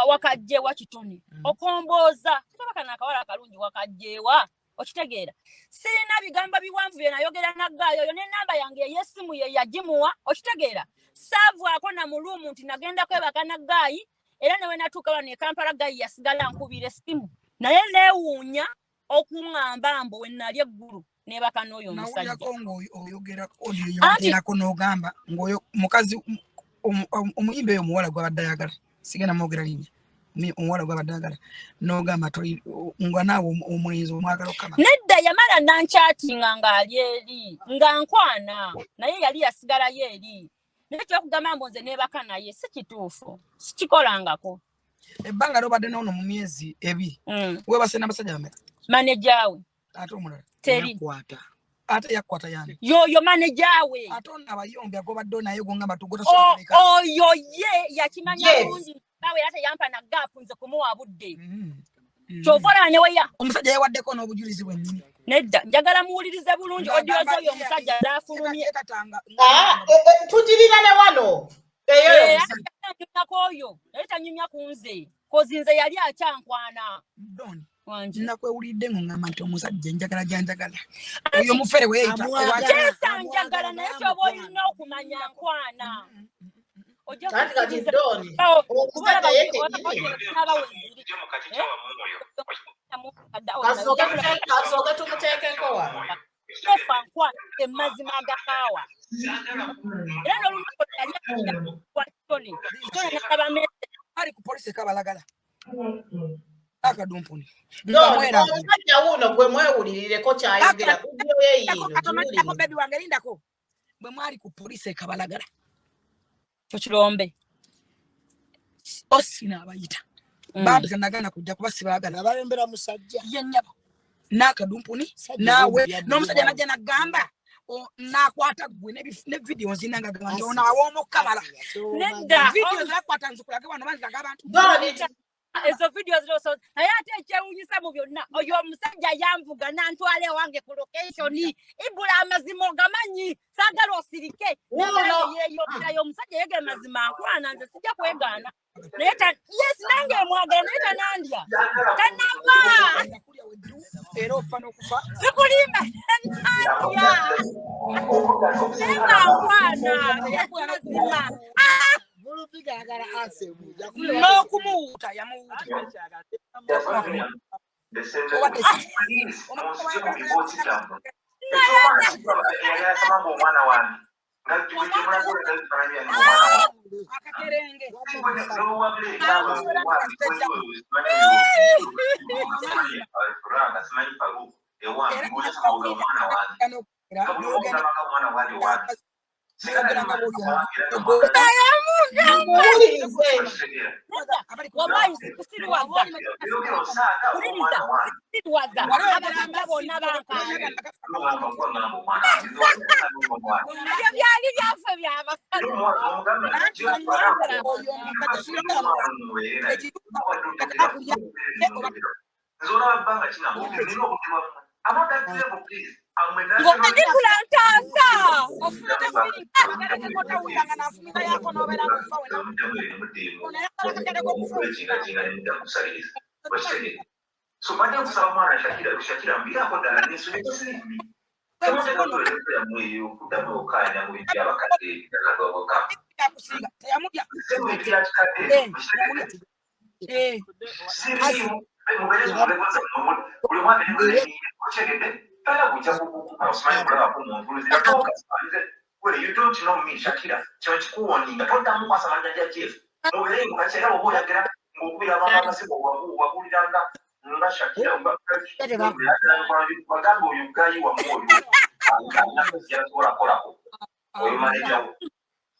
wakajjewa kitone?" Okombooza kaba kano akawala akalungi wakajjewa? Okitegeera, sirina bigambo biwanvu bye nayogera naggaayo oyo, n'ennamba yange ey'essimu ye yagimuwa. Okitegeera, saavaako na mu room nti nagenda kwebaka naggaayi, era ne we natuuka wano e Kampala, guy yasigala nkubira essimu, naye neewuunya okuŋŋamba mbu we nali eggulu neebaka n'oyo omusajja. Nawulirako ng'oyogera audio, yogerako n'ogamba ng'oyo mukazi omuyimbi oyo omuwala gwabadde ayagala, sigenda mwogera linnya, omuwala gwabadde ayagala, n'ogamba nga naawe omulenzi omwagala okukama. Nedda, yamala nankyatinga ng'ali eri nga nkwana, naye yali yasigalayo eri, naye kyokugamba mbu nze neebaka naye si kituufu, sikikolangako. Ebbanga lyobadde noono mu myezi 2, weebase n'abasajja bameka? Maneja we. Ate omulala? Teri. Yakwata. Ate yakukwata yani? Yoyo maneja we. Ate ono abayombi agobadde naye gongamba Oyo ye yakimanya Yes. bulungi bawe, era teyampa na gap nze kumuwa budde. Kyova olaba ne weya Omusajja yewaddeko n'obujulizi bwennyini. Nedda, njagala muwulirize bulungi audio z'oyo omusajja zafulumye. Ah, tugirina ne wano eyo. Eh, omusajja. Tanyumyako oyo, naye tanyumya ku nze, 'cause nze yali akyankwana. Don. Wangi. Nakwewulidde ng'oŋŋamba nti omusajja njagala gyanjagala oyo omufere weeyita. Amwagala. Kyesa njagala, naye kyoba olina okumanya nkwana ojja Kati kati kukkiriza. Doni, omusajja ye kennyini. Kasooke tumuteekeko wano. Tefa nkwana emazima agakaawa, era n'olunaku yali wa Tony Tony nalaba message. Ali ku polisi ekabalagala akadumpuni. Doni, omusajja wuuno gwe mwewulirireko kyayogera, audio ye yiino. Katonalindako. Giwulire. Baby wange, lindako. Bwe mwali ku polisi ekabalagala, Kyo kirombe. Osina abayita bambi nagana kujja kuba sibaagala. Nabayombera musajja. Ye nnyabo n'akadumpuni. Sajja Naawe bya n'omusajja buli najja nagamba n'akwata gwe ne video nzina nga gamba nti ono awooma okukabala. Nedda. Video zakwata nzikulage wano banziraga abantu. Doni, Ezo video ziroso, naye ate ekyewuunyisa mu byonna, oyo omusajja yanvuga nantwala ewange ku location. Ibula amazima ogamanyi, saagala osirike. Wuuno. Yeeyongerayo omusajja yega amazima nkwana, nze sijja kwegaana, naye yes, nange mwagala, naye tanandya, tanava. Yakulya weddu era ofa n'okufa. Sikulimba, tanandya, naye nga nkwana mazima. Bulupiga ayagala asemu. N'okumuwuuta yamuwuuta. Obadde ki? Omwana wange Akakerenge. Era n'ogenda Muwulirize. Wallahi sikusiruwaza, wuliriza, sikusiruwaza, abasajja bonna bankaana. Ebyo byali byaffe byabasajja. Oyo omusajja Ng'omanyi ntaasa. Ofuna tawuliranga nafumita yako nobeera ngaofa wena ono ayagala akakadde k'okufa. So badde nkusaba mwana Shakira, Shakira mbirako ddala nesubekasiribi okuddamu okkaanya mu bintu byabakadde. Yakusinga teyamulya. Eh, Siriimu buli mwana okyegedde tolina kujja osimanyi kulabako muntu. You don't know me, Shakira. Kino kikuwoninga, toddamu kwasa mannya gya Jeff. Mubeere mukakiera oba oyagera ng'okubira abantu amasimu, wabuuliranga nga Shakira bagamba oyo guy wamu oyo alina gy'asobola kukolako oyo maneja wo.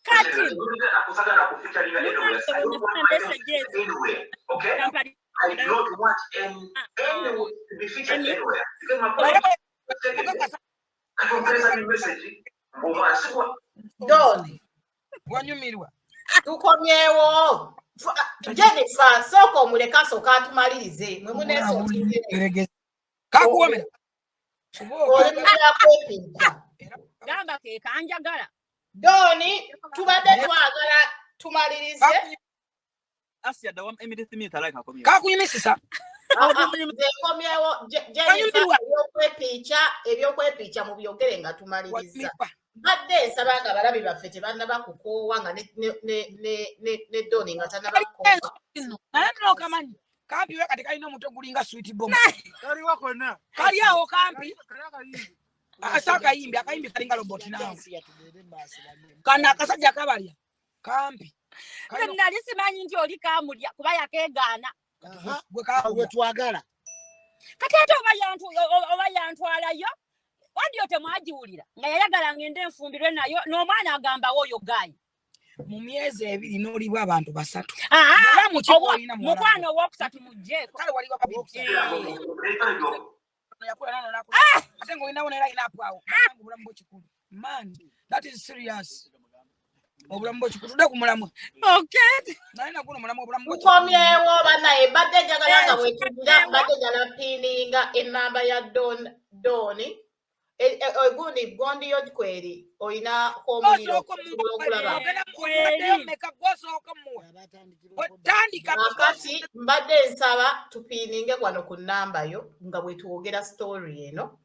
Kati munange bwenafuna message ezo kampani Emi Don Wanyumirwa. Tukomyewo. Jennifer, sooka omuleka asooka atumalirize mwe muneesookize. Kakuwomera. Oli mubyakwepimpa. Gamba ke kanjagala. Doni, tubadde twagala tumalirize. Asia dawa Emirates Smith alike akomyewo. Kakuyimisisa. Ah, ah, nze nkomyewo. Jennifer, ebyokwepiica, ebyokwepiica mubyogere nga tumaliriza. Wanyumirwa. Mbadde nsaba nga abalabi baffe tebannaba kukoowa nga ne Doni nga tannaba kukoowa. Naye nno okamanyi kampi we kati kalina omutwe gulinga sweet bomb. Kaliwa konna. Kali awo kampi. Kali akayimbi. Asa akayimbi, akayimbi kalinga robot naawe. Kano akasajja kabalya kampi. Nze nali simanyi nti oli kamulya kuba yakeegaana. Gwe kamulya. Gwe twagala. Kati ate oba yantwalayo wadiyo temwagiwulira nga yayagala ngende nfumbirwe nayo n'omwana agamba woyo gaayi. Mu myezi 2 n'olibwa abantu 3. Aha, Era mu kigo olina muwala mukwano owookusatu muggyeko. Kale waliwo babiri. Yakula nono nakula. Ate ng'olinawo ne line up awo. Bannange obulamu bw'ekikulu. Man, that is serious. Obulamu bw'ekikulu. Tudde ku mulamwa. Okay. Naye naguno mulamwa obulamu bw'ekikulu. Tukomyewo bannaye, mbadde njagala nga bwetugira, mbadde njagala piininga ennamba ya Doni. Gundi, gondi yo kweri olina omuliro Gw'osooka osobola omuwa. okulaba. Ogenda muwaddeyo mmeka? Gw'osooka omuwa. Otandika Kakati mbadde nsaba tupiininge wano ku nnamba yo nga bwe twogera story eno.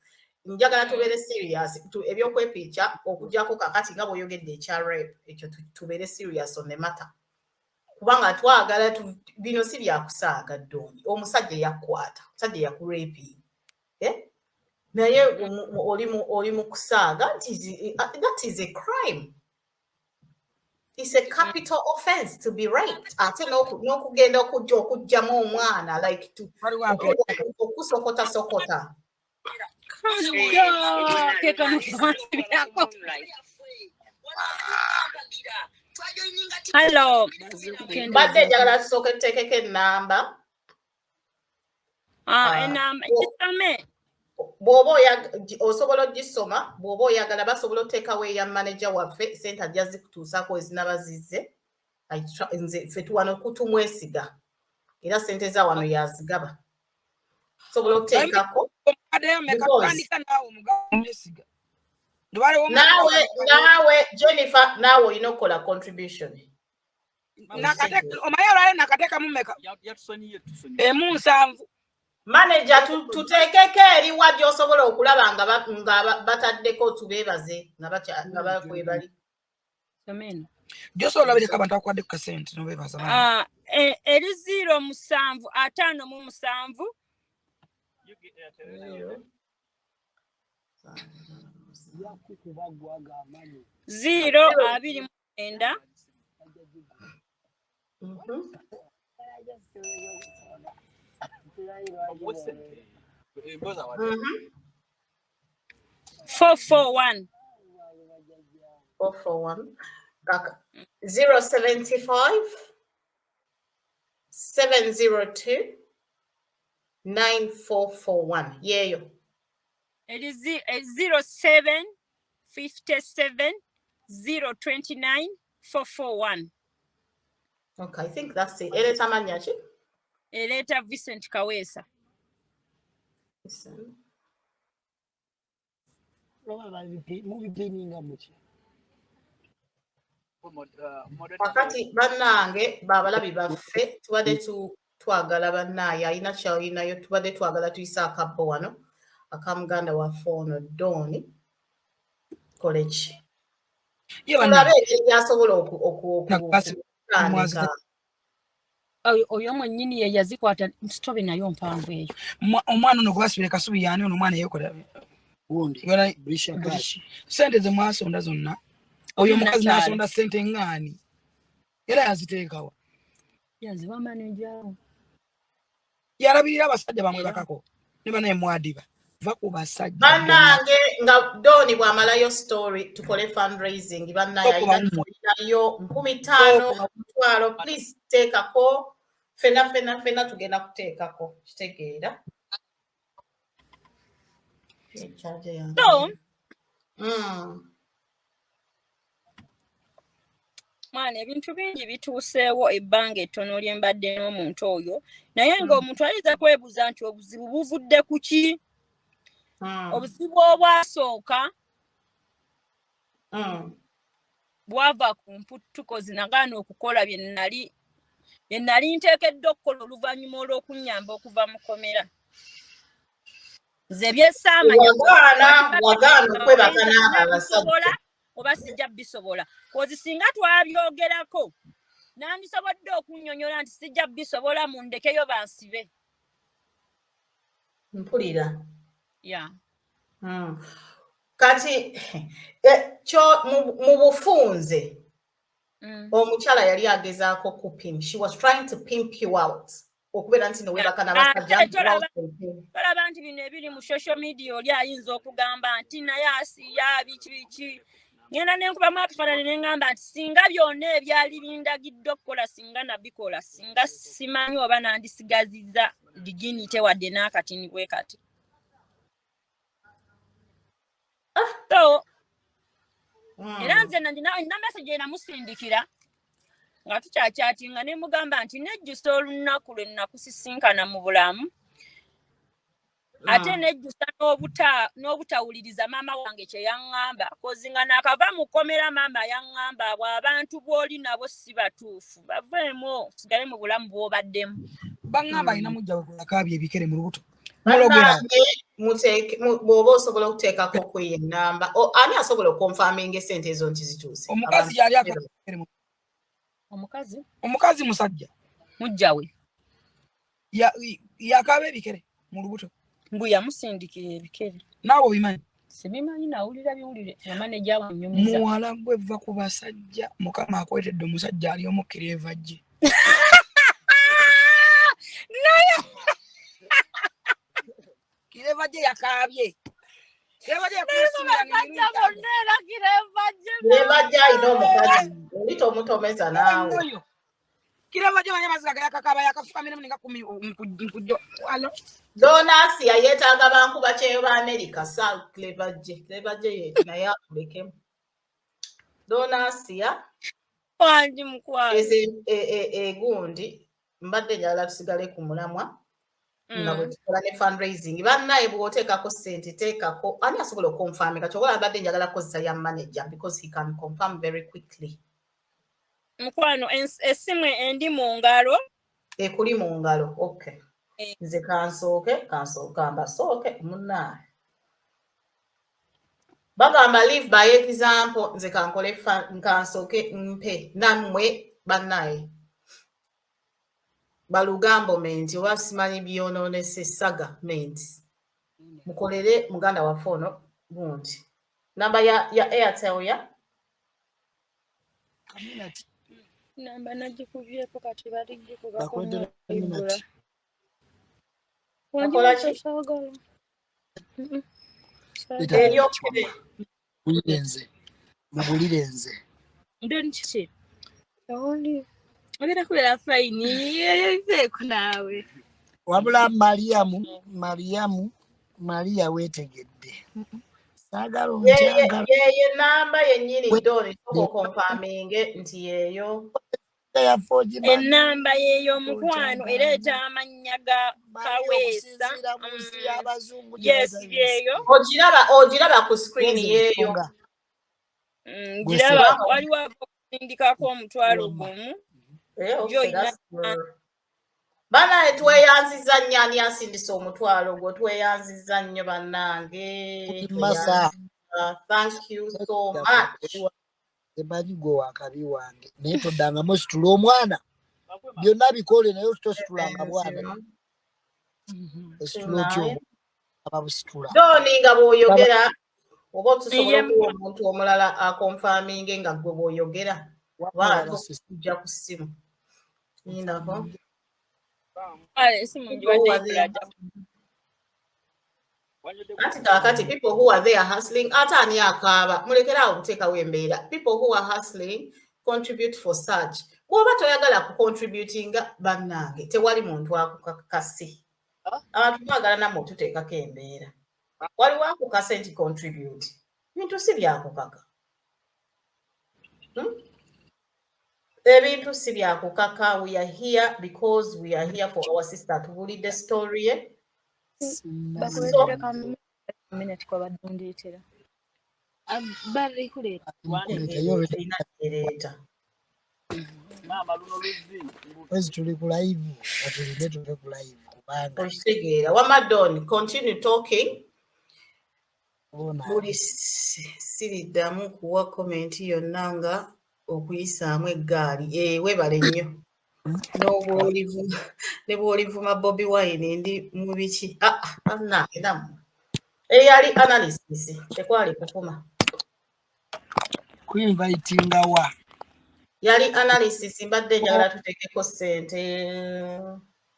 Njagala tubeere serious ebyokwepiica okuggyako kakati nga bw'oyogedde ekya rape, ekyo tubeere serious on the matter. Kubanga twagala bino si byakusaaga Doni. Omusajja yakkwata, omusajja yakurepinga. Naye oli mu kusaaga, that is a crime. It's a capital offense to be raped. Ate n'okugenda okuggyamu omwana, like to Waliwo ampeera. okusokota sokota. Ke kano kewansibirako. Hello. Mbadde njagala tusooke tuteekeko ennamba. Ennamba gisome. Bw'oba osobola ogisoma, bw'oba oyagala basobola oteekawo eya manager waffe, ssente ajja zikutuusaako ezinaba zizze. Nze ffe wano tumwesiga era ssente za wano yazigaba. Osobola oteekako. Omuwaddeyo mmeka? Because Tutandika naawe omugabo omwesiga. Waliwo Naawe Jennifer, naawe olina okukola contribution. Omanyi olwaleero nakateekamu mmeka? Yatusonyiye, tusonyiye. Emu nsanvu. Manager, tuteekeko eriwa gy'osobola okulaba nga bataddeko tubeebaze nga bakwebali. Someno. Gy'osobola olabireko abantu abakuwadde ku kasente n'obeebaza bambi. Eri 0757. 029. 441. 441. 075 702 9441. Yeeyo. Eri 07 57 029 441. Okay, I think that's it. Ereeta mannya ki? Ereeta Vincent Kaweesa. Listen. Mubipininga muki? Kakati bannange babalabi baffe tubadde twagala bannaaye alina kyalinayo, tubadde twagala tuyise akabbo wano aka muganda waffe ono Doni College. Ye bannange. Tulabe engeri gy'asobola okutandika. Oyo mwennyini ye yazikwata story nayo mpanvu eyo. Omwana ono gwe basibira Kasubi y'ani ono omwana yeekola? Gundi, Yona- Brisha Cash. Brish. Ssente ze mwasonda zonna. Oyo omukazi Nakyala. n'asonda ssente ŋŋaani. Era yaziteekawa. Yaziwa manager. Yalabirira abasajja bamwe bakako. Ne banaye mwadiba. Va ku basajja. Bannange, nga Doni bw'amalayo story, tukole fundraising. Bannaye, Sooka alina bammwe. tulinayo 50,000, Sooka. omutwalo. Please teekako fena fena fena, tugenda kuteekako. Kitegeera. Charger yange. So mwana, ebintu bingi bituuseewo ebbanga ettono lye mbadde n'omuntu oyo, naye ng'omuntu ayinza kwebuuza nti obuzibu buvudde ku ki? Obuzibu obwasooka bwava ku mputtuko zinagaana okukola bye nali nteekeddwa okukola oluvannyuma olw'okunnyamba okuva mu kkomera. Nze byessaamanya Wagaana okwebaka n'abo bisobola abasajja. Oba sijja bisobola, 'cause singa twabyogerako nandisobodde okunnyonnyola nti sijja bisobola, mundekeyo bansibe. Mpulira. Ya. Kati kyo mu bufunze, omukyala yali agezaako ku pimp, she was trying to pimp you out, okubeera nti nowebaka n'abasajja. Ate tolaba nti bino ebiri mu social media, oli ayinza okugamba nti naye Asiya biki biki. Ngenda nenkubamu akafaananyi ne ŋŋamba nti singa byonna ebyali bindagiddwa okukola singa nabikola, singa simanyi oba nandisigaziza dignity wadde n'akatini bwe kati. So era nze nina message enamusindikira nga tukyakyatinga, ne mugamba nti nejjusa olunaku lwe nakusisinkana mu bulamu, ate nejjusa n'obutawuliriza maama wange kye yaŋŋamba, 'cause nga naakava mu kkomera maama yaŋŋamba bwe abantu b'oli nabo si batuufu, baveemu osigale mu bulamu bw'obaddemu. Baŋŋamba alina mujja we gweyakaabya ebikere mu lubuto. Mulogera. Bannange, bw'oba osobola okuteekako kweyo ennamba, ani asobola okuconfirminga esente ezo nti zituuse? Omukazi Abantu yali akaabya ebikere mu Omukazi? Omukazi musajja. Mujja we. Yakaaba ebikere mu lubuto. Mbu yamusindikira ebikere. Naawe obimanyi? Sibimanyi, nawulira biwulire nga maneja wannyumiza. Muwala gwe, va ku basajja. Mukama akwetedde omusajja ali omukkira evajje. Naye Kirevajje yakaabye, Kirevajje. Naye mu basajja bonna era Kirevajje? Nebajja alina omukazi oli, tomutomeza naawe. Oyo Kirevajje manya amaziga gayakakaaba, yakafukamira muninga kumi nkujjo alo. Donasi yeetaaga bankuba kyeyo ba America sa Clever J. Clever J ye naye akulekemu Donasia. Wangi mukwano. Ezo egundi mbadde njagala tusigale ku mulamwa nga bwe tukola ne fundraising. Bannaye, bw'oteekako ssente, teekako ani asobola okuconfirminga. Kyokola, mbadde njagala kukozesa ya manager because he can confirm very quickly. Mukwano, essimu endi mu ngalo. Ekuli mu ngalo, okay. Eh. Nze kansooke mbasooke munnaaye. Bagamba live by example. Nze kankole kansooke mpe nammwe. Bannaye, balugambo menti oba simanyi byonoonese saga menti, mukolere muganda waffe ono gundi namba ya Airtel ya Kaminati. Namba nagikubyeko, kati baligikubako. Bakwetera Kaminati. Bakola ki? Saagala. Leeta Eri Kaminati. okay. Mubulire nze. Mubulire nze. Ndoni kiki? Ogenda kubeera fine, ebiveeko naawe. Wabula Mariamu, Mariamu, Maria weetegedde. Saagala onkyagala. Yeye namba yennyini Doni, soka oconfirminge nti yeeyo. Yaffe ogimanyi. Ennamba yeey'omukwano ereeta amannya ga Kaweesa. Okusinziira mu nsi y'abazungu gye Yes. bayita Yeeyo. Ogiraba ku screen yeeyo? ensonga. Giraba. Waliwo ava okusindikako omutwalo Wamma. gumu. Eh, okay, Joyina. that's good. Banaye, tweyanziza nnyo. Ani asindisa omutwalo gwo? Tweyanziza nnyo bannange. Masa. Tweyanziza. Thank you so much. Temanyi gwe wakabi wange, naye toddangamu ositula omwana. Byonna bikole, naye tositulanga bwana. Ositula otya omwana? Ababusitula. Doni, nga bw'oyogera oba tusobola Ye- okuwa omuntu omulala aconfirminge nga gwe bw'oyogera, oba ate okujja ku ssimu yindako. Kale, esimu ngibadde ekulaja. Anti kaakati people who are there hustling, ate ani akaaba? Mulekere awo okuteekawo embeera. People who are hustling contribute for such. Bw'oba toyagala kucontributinga, bannange, tewali muntu akukakase. Abantu mwagala nammwe otuteekako embeera. Waliwo akukase nti contribute. Bintu si byakukaka. Ebintu si byakukaka. We are here because we are here for our sister. Tubuulidde story ye. So, Bakuleetera ka minute kwabadde ondeetera. Balikuleeta. Nkuleeta yo. Erina kyereeta. Maama, luno luzzi. Kwezi tuli ku live, katulinde tuve ku live kubanga Okitegeera. Wama Don, continue talking. bona. Buli siriddamu kuwa comment yonna nga okuyisaamu eggaali. Eh, weebale nnyo. N'obwolivuma ne bw'olivuma Bobi Wine ndi mu biki. Ah, ah, bannange nammwe. Eyali analysis, tekwali kuvuma. Kuinvitinga wa? Yali analysis, mbadde njagala tuteekeko ssente.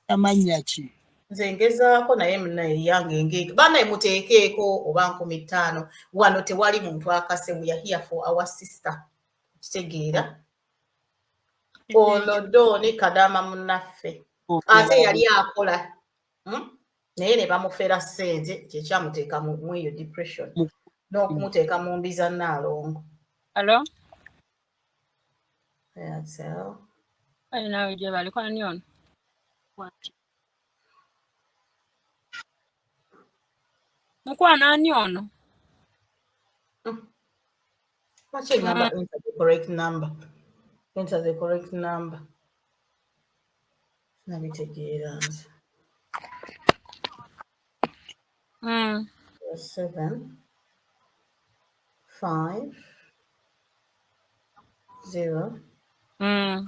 Amannya ki? Nze ngezaako naye munnaye yange ngeeko. Bannaye muteekeeko oba 5,000. Wano tewali muntu akase. We are here for our sister. Kitegeera. Ono Doni Kadama munnaffe. Ate yali akola. Naye ne bamufera ssente, kye kyamuteeka mu eyo depression. N'okumuteeka mu mbi za Nnaalongo. Hello? Airtel. Ayi naawe gye bali kwani ono? Mukwano ani ono? Lwaki engamba enter the correct number? Enter the correct number. Nabitegeera nze. 7 5 0 2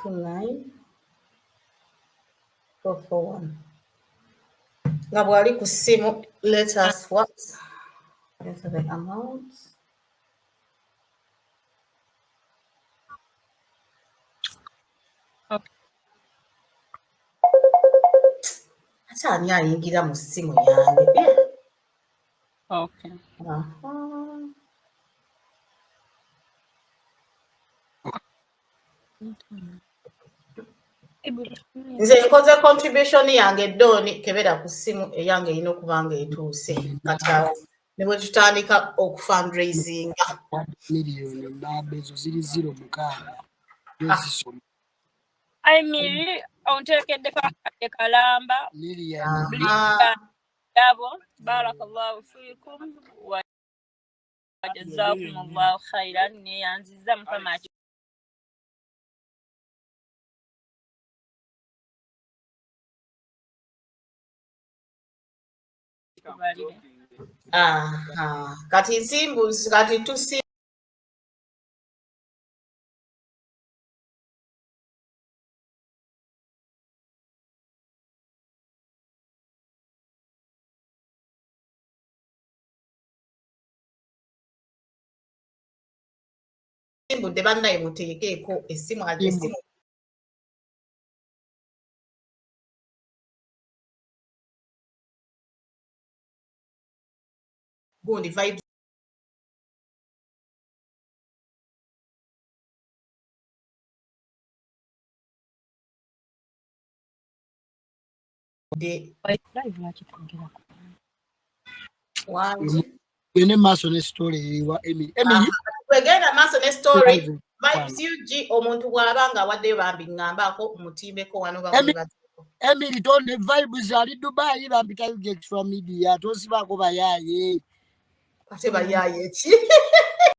9 4 4 1. Nga bw'ali ku ssimu, let us what? Enter the amount. Okay. Ate ani ayingira mu ssimu yange? Eh. Okay. Aha. Nze nkoze contribution yange. Doni, kebera ku ssimu, eyange erina okuba nga etuuse. Kati awo ne bwe tutandika okufundraisinga. Miliyoni namba ezo ziri 06 gyozisoma. Emily, onteekeddeko akadde kalamba. Miliyoni. Aha. Yabo, barakallahu fiikum wa jazakum allahu khairan, neyanziza Mukama akikubalire. Aha. Kati nsimbu kati tusimbudde. Bannaye, muteekeeko essimu, essimu. Gundi vibes de Live lwaki twogerako? Wangi. Gende maaso ne story ewa Emily. Emily. Wegenda maaso ne story. Live. Vibes UG, omuntu bw'aba nga awaddeyo, bambi ŋŋambaako mutimbeko wano bamwebazeeko. Emily tonde vibes ali Dubai, bampita UG Extra Media, tosibaako bayaaye. Ate bayaaye ki?